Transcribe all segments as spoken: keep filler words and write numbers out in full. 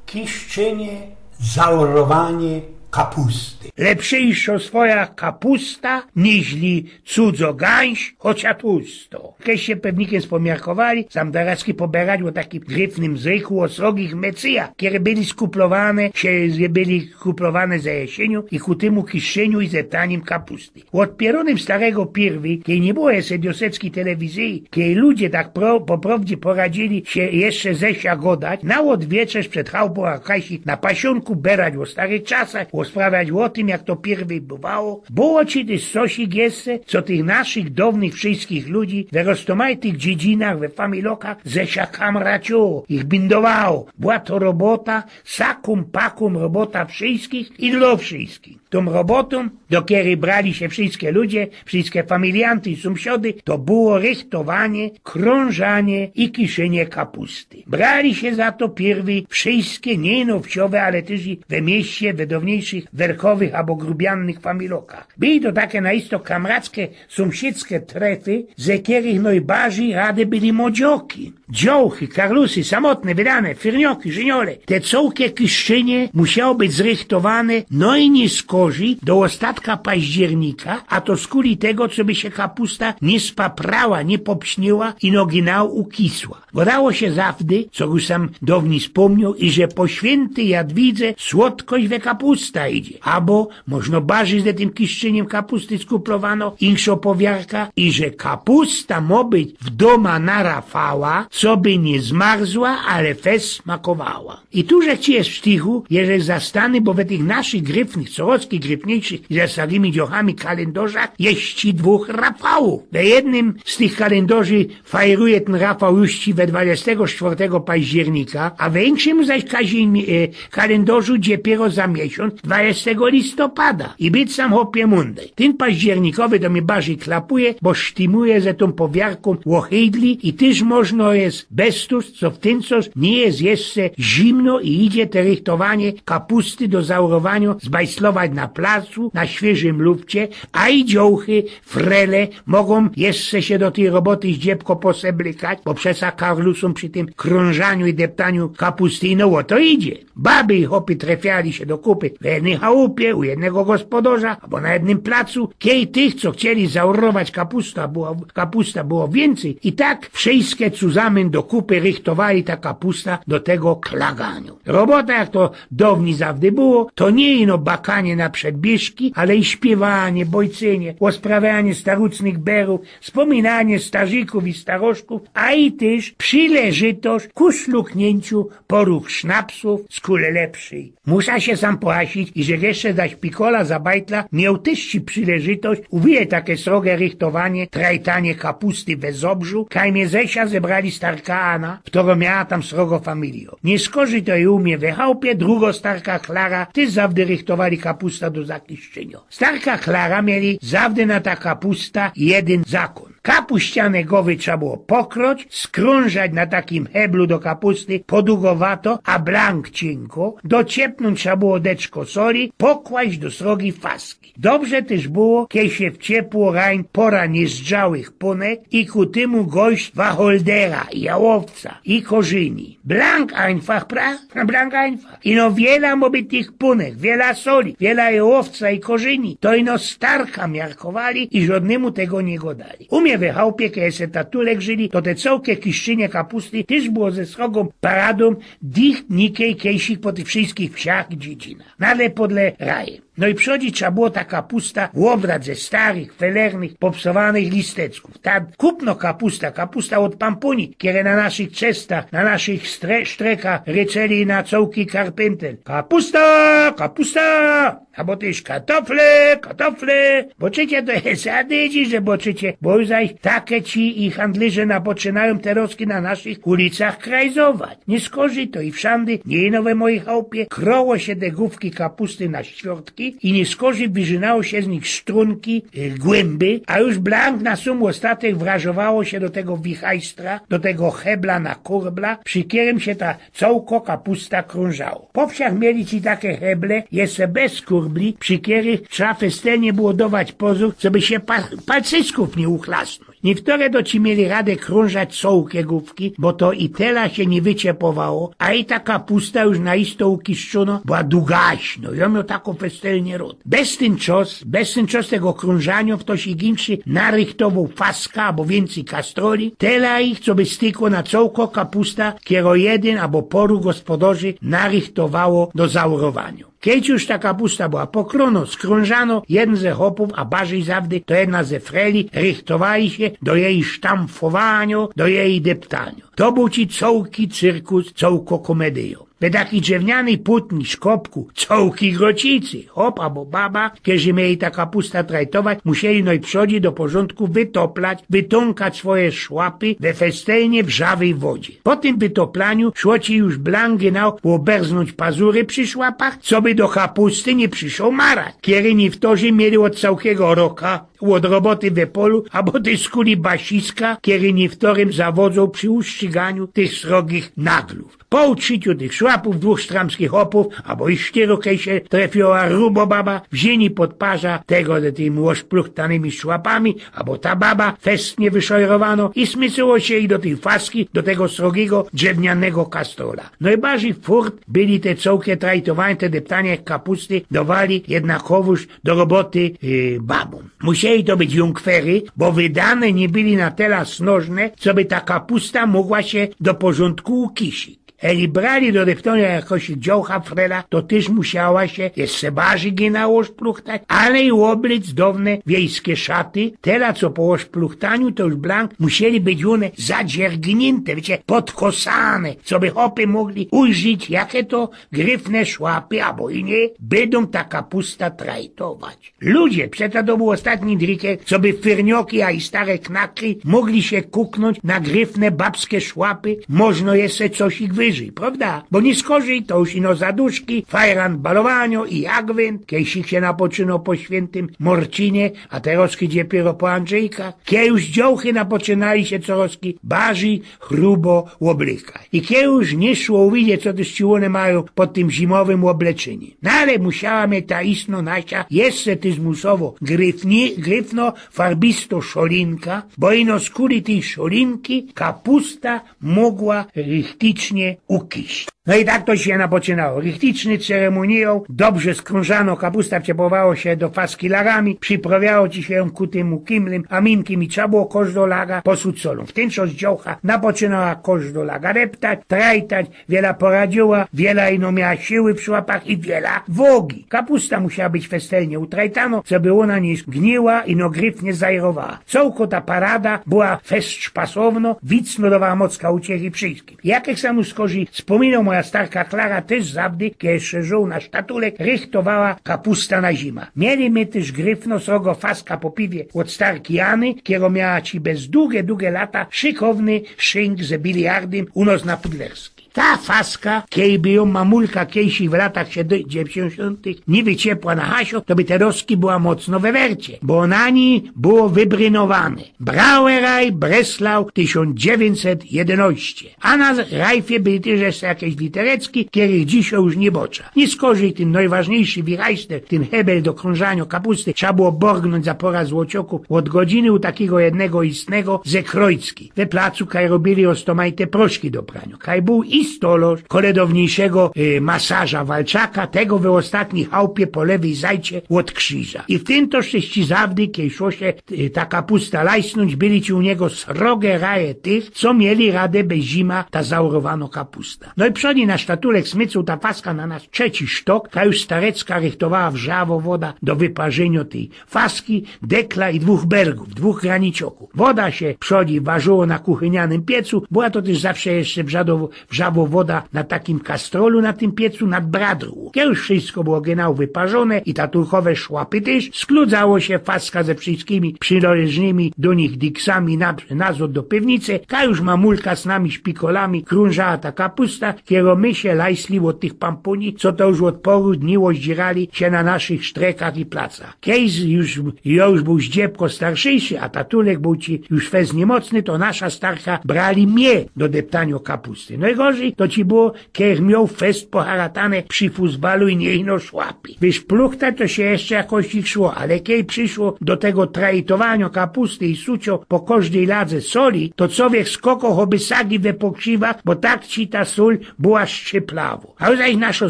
Kiszczynie, zaorowanie kapusty. Lepszyjszo swoja kapusta, niźli cudzo gãś, chociaż tłusto. Kejście pewnikiem spomiarkowali, sam teroz pobierać ô takim gryfnym zryku, ô srogich mecyjach, kere byli skuplowane, sie, byli kuplowane ze jesynio i ku tymu kiszczyniu i zeptanim kapusty. Ôd pierōnym starego piyrwyj, kej niy było jeszcze wioseckiej telewizyje, kej ludzie tak pro, po prowdzie poradziyli sie jeszcze ze sia godać, na ôd wieczerz przed chałpōm a kajsik na pasiōnku berać ô starych czasach, ôsprawiać ô tym, jak to piyrwyj bywało. Było ci tyż cosik jeszcze, co tych naszych downych wszyjskich ludzi we roztōmajtych dziedzinach, we familokach ze sia kamraciło, ich bindowało. Była to robota, sakōm, pakōm robota wszyjskich i dlo wszyjskich. Tōm robotōm, do kerej brali sie wszyjske ludzie, wszyjske familianty i sōmsiody, to było rychtowanie, krōnżanie i kiszynie kapusty. Brali sie za to piyrwyj wszyjske, niy ino wsiowe, ale tyż i we mieście, we downiejszych werkowych abo grubiannych familokach. Byli to take naisto kamrackie, sōmsiedzkie trefy, ze kerych nojbardzij rade byli młodzioki. Dziołchy, karlusy, samotne, wydane, fyrnioki, żyniole. Te cołkie kiszczynie musiało być zrychtowane, no i niy skorzij do ôstatka października, a to skuli tego, coby sie kapusta niy spaprała, niy popśniła i nogi na ukisła. Godało sie zawdy, co już sam downij spōmniōł, iże po świyntyj Jadwidze słodkość we kapusta idzie, abo Możno bardzij ze tym kiszczyniym kapusty skuplowano, inkszo powiarka, i że kapusta mo być w dōma na Rafała, coby niy zmarzła, ale fest smakowała. I tu rzecz je w sztichu, jeżech zastany, bo we tych naszych gryfnych, coroz gryfniejszych i ze starymi dziołchami kalyndorzach je ci dwōch Rafałōw. We jednym z tych kalyndorzy fajruje tyn Rafał już ci we dwudziestego czwartego października, a we inkszym zaś kazie, e, kalendorzu dopiyro za miesiōnc, dwudziestego listopada. I być sam, chopie, mōndry. Tyn październikowy do mie bardzij klapuje, bo sztymuje ze tōm powiarkōm ô hejdli i tyż możno je bez to, co w tyn cos niy je jeszcze zimno i idzie te rychtowanie kapusty do zaorowanio zbajslować na placu, na świyżym lufcie, a i dziołchy, frele mogōm jeszcze sie do tyj roboty zdziebko poseblykać, bo przesa karlusōm przi tym krōnżaniu i deptaniu kapusty ino ô to idzie. Baby i chopy trefiali sie do kupy w jednyj chałupie, u jednego gospodŏrza, abo na jednym placu. Kej tych, co chcieli zaorować kapusta, było, kapusta było wiyncyj. I tak wszyjske cuzamyn do kupy rychtowali ta kapusta do tego klaganiŏ. Robota, jak to downij zawdy było, to niy ino bakanie na przedbiżki, ale i śpiywanie, bojcynie, ôsprawianie starucznych berōw, spōminanie starzikōw i staroszkōw, a i tyż przileżytość ku slukniyńciu po ruch sznapsōw z kule lepszyj. Musza sie sam połasić, iże jeszcze zaś Pikola za bajtla mioł tyż ci przileżytość uwijać take srogie rychtowanie, trajtanie kapusty we Zobrzu, kaj mie ze sia zebrali starka Ana, ftoro miała tam srogo familijŏ. Niy skorzij to i u mie we chałpie, drugo starka Klara, tyż zawdy rychtowali kapusta do zakiszczyniŏ. Starka Klara mieli zawdy na ta kapusta jedyn zakōn. Kapuściane gowy trza było pokroć, skrōnżać na takim heblu do kapusty podugowato, a blank ciynko, dociepnōńć trza było deczko soli, pokłaść do srogij faski. Dobrze tyż było, kej sie w ciepło rajn pora niyzdrzałych pōnek i ku tymu gość wacholdera, jałow- ca i korzyni. Blank einfach, pra? Blank einfach. Ino wiela mo być tych pōnek, wiela soli, wiela jałow- ca i korzyni. To ino starka miarkowali i żŏdnymu tego niy godali. U mie we chałpie, kej se tatulek żyli, to te cołkie kiszczynie kapusty tyż było ze srogōm paradōm, dich nikej kejsik po tych wszyjskich wsiach i dziedzinach. Nale podle raje. No i przodzi trza było ta kapusta ôbrać ze starych, felernych, popsowanych listeczkōw. Ta kupno kapusta, kapusta ôd pampōni, kere na naszych czestach, na naszych stre-, sztrekach ryczeli na cołki Karpyntel: „Kapusta! Kapusta!” Abo tyż: „Katofle! Katofle!” Bo czycie to je za dydzi, że bo czycie, bo już zaś take ci i handlyże napoczynajōm terŏzki na naszych ulicach krajzować. Niy skorzij to i wszandy, niy ino we mojij chałpie, kroło sie te gōwki kapusty na ściwŏrtki i niy skorzij wyrzynało sie z nich sztrōnki, y, głymby, a już blank na sōm ôstatek wrażowało sie do tego wichajstra, do tego hebla na kurbla, przi kerym sie ta cołko kapusta krōnżało. Po wsiach mieli ci take heble, jeszcze bez kurbli, przi kerych trza festelnie było dŏwać pozōr, coby sie pa-, palcyskōw niy uchlasnōńć. Niywtōre to ci mieli radã krōnżać cołke gōwki, bo to i tela sie niy wyciepowało, a i ta kapusta już na isto ukiszczōno była dugaśno. I ôn mioł tako festelnie rōd. Bez tyn czas, bez tyn czas tego krōnżaniŏ ftoś inszy narychtowoł faska abo wiyncyj kastroli, tela ich, co by stykło na cołko kapusta, kero jedyn abo poru gospodorzy narychtowało do zaurowaniŏ. Kej już ta kapusta była pokrōno, skrōnżano, jedyn ze chopōw, a barzij zawdy to jedna ze freli, rychtowali sie do jeji sztamfowaniŏ, do jeji deptaniŏ. To bōł ci cołki cyrkus, cołko komedyjŏ. We takij drzewnianyj płōtni szkopku cołki grocicy, chop abo baba, kerzi mieli ta kapusta trajtować, musieli nojprzodzi do porzōndku wytoplać, wytōnkać swoje szłapy we festelnie wrzawyj wodzie. Po tym wytoplaniu szło ci już blank genau ôberznōńć pazury przi szłapach, coby do kapusty niy przyszoł marać, kery niywtōrzy mieli ôd cołkigo roka, ôd roboty we polu, abo tyż skuli basiska, kery niywtōrym zawŏdzoł przi uszczyganiu tych srogich naglōw. Po utrzyciu tych szłapōw dwōch sztramskich chopōw, abo i sztyru, kej sie trefiyła rubo baba, wziyni pod parza tego ze tymi ôszpluchtanymi szłapami, abo ta baba, festnie wyszojrowano i smycyło sie i do tyj faski, do tego srogigo, drzewnianego kastrola. Nojbarzij furt byli te cołke trajtowaniŏ, te deptaniŏ kapusty dŏwali jednakowōż do roboty, yy, babōm. Musieli to być junkwery, bo wydane niy byli na tela snożne, coby ta kapusta mogła sie do porzōndku ukiszić. Eli brali do deptaniŏ jakŏś dziołcha, frela, to tyż musiała sie jeszcze barzij genau ôszpluchtać, ale i ôblyc downe wiejske szaty, tela co po ôszpluchtaniu to już blank musieli być ône zadziergniynte, wiycie, podkosane, coby chopy mogli ujrzić, jake to gryfne szłapy, abo i niy, bydōm ta kapusta trajtować. Ludzie, przeca to bōł ôstatni driker, coby fyrnioki, a i stare knakry mogli sie kuknōńć na gryfne babske szłapy, możno jeszcze coś ich wyżyj, prŏwda? Bo niyskorzij to już ino zaduszki, fajran balowaniŏ i agwynt, kej sie napoczyno po świyntym Morcinie, a terŏzki dopiyro po Andrzejkach, kej już dziołchy napoczynali sie corŏzki barzij chrubo ôblykać. I kej już niy szło uwidzieć, co te sciłōny majōm pod tym zimowym ôbleczyniym. No ale musiała mieć ta istno nasza jeszcze tyzmusowo gryfni-, gryfno farbisto szolinka, bo ino skuli tyj szolinki kapusta mogła richticznie ukiść. No i tak to sie napoczynało. Richticzny ceremonijŏ, dobrze skrōnżano kapusta, wciepowało sie do faski lagami, prziprawiyło ci sie jã ku tymu kimlym, a minkym i trzeba było kożdo laga posuć solōm. W tyn czas dziołcha napoczynała kożdo laga deptać, trajtać, wiela poradziyła, wiela ino miała siły w szłapach i wiela wogi. Kapusta musiała być festelnie utrajtano, coby ôna niy gniła, ino gryfnie zajrowała. Cołko ta parada była fest szpasowno, wicno dŏwała mocka uciechy wszyskim. Jak sam już skorzij spōmiynoł, moja starka Klara tyż zawdy, kej jeszcze żōł nasz tatulek, rychtowała kapusta na zima. Mieli my tyż gryfno srogo faska po piwie ôd starki Jany, kerŏ miała ci bez duge, duge lata szykowny szynk ze biliardym u nos na Pudlerskim. Ta faska, kej by jã mamulka kejsik w latach siedymdziesiōntych niy wyciepła na hasio, to by terŏzki była mocno we wercie, bo na nij było wybrynowane Brauerei Breslau tysiōnc dziewiyńćset jedynŏście. A na rajfie były tyż jeszcze jakeś literecki, kerych dzisiej już niy bŏcza. Niyskorzij tyn nojważniyjszy wichajster, tyn hebel do krōnżaniŏ kapusty, trzeba było borgnōńć za pora złociokōw ôd godziny u takigo jednego istnego ze Krojcki, we placu, kaj robiyli ôstomajte proszki do praniŏ. Kaj bōł i stolŏrz koledowniejszego, y, masarza Walczaka, tego we ôstatnij chałpie po lewyj zajcie ôd krziża. I w tyn to szczyści zawdy, kej szło sie, y, ta kapusta lajsnōńć, byli ci u niego sroge raje tych, co mieli radã bez zima ta zaurowanŏ kapusta. No i przodij nasz tatulek smycył ta faska na nasz trzeci sztok, kaj już starecka rychtowała wrzawŏ woda do wyparzyniŏ tyj faski, dekla i dwōch bergōw, dwōch granicioków. Woda sie przodij warzyło na kuchynianym piecu, była to tyż zawsze jeszcze wrzado-, wrzawŏ woda na takim kastrolu, na tym piecu, nad bradrōm. Kej już wszysko było genau wyparzōne i tatulkowe szłapy tyż, skludzało sie faska ze wszyskimi przynŏleżnymi do nich diksami na, nazŏd do piwnice, kaj już mamulka z nami szpikolami krōnżała ta kapusta, kerõ my sie lajsli ôd tych pampuni, co to już ôd poru dni ôzdzierali sie na naszych sztrekach i placach. Kej z-, już, jŏ już bōł zdziebko starsziyjszy, a tatulek bōł ci już fest niymocny, to nasza starka brali mie do deptaniŏ kapusty. No i to ci było, kej mioł fest poharatane przi fusbalu i niy ino szłapie. Wyszpluchtać to sie jeszcze jakoś ich szło, ale kej prziszło do tego trajtowanio kapusty i sucio po kożdyj ladze soli, to cowiek skokoł choby sagi we pokrzywach, bo tak ci ta sól była szczyplawo. A zaś naszo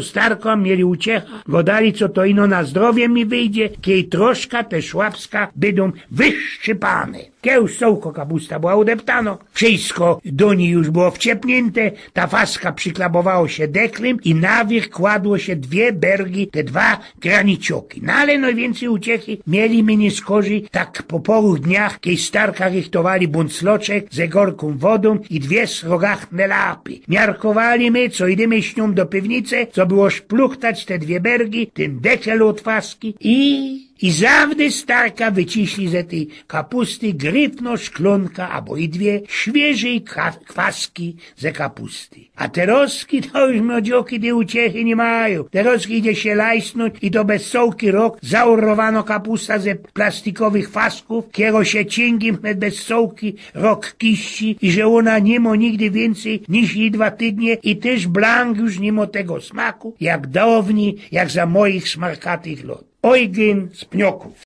starka mieli uciecha, godali, co to ino na zdrowie mi wyjdzie, kej troszka te szłapska bydōm wyszczypane. Kej już sołko kapusta była udeptano, wszystko do nij już było wciepniynte, ta faska prziklapowało sie deklym i na wiyrch kładło sie dwie bergi, te dwa granicioki. No ale nojwiyncyj uciechy mieli my niyskorzij tak po połu dniach, kej starka rychtowali buncloczek ze gorkōm wodōm i dwie srogachne lapy. Miarkowali my, co idymy z niōm do piwnice, co było szpluchtać te dwie bergi, tyn dekel ôd faski i, i zawdy starka wyciśli ze tyj kapusty gryfno szklōnka abo i dwie świyżyj ka-, kwaski ze kapusty. A terozki to już, młodzioki, tyj uciechy niy majōm. Terozki idzie sie lajsnōńć i to bez sołki rok zaurowano kapusta ze plastikowych fasków, kero sie ciyngi wnet bez sołki rok kiści i że ôna niy mo nigdy wiyncyj niż i dwa tydnie i tyż blank już niy mo tego smaku, jak downij, jak za moich smarkatych lŏt. Ojgyn z Pniokōw.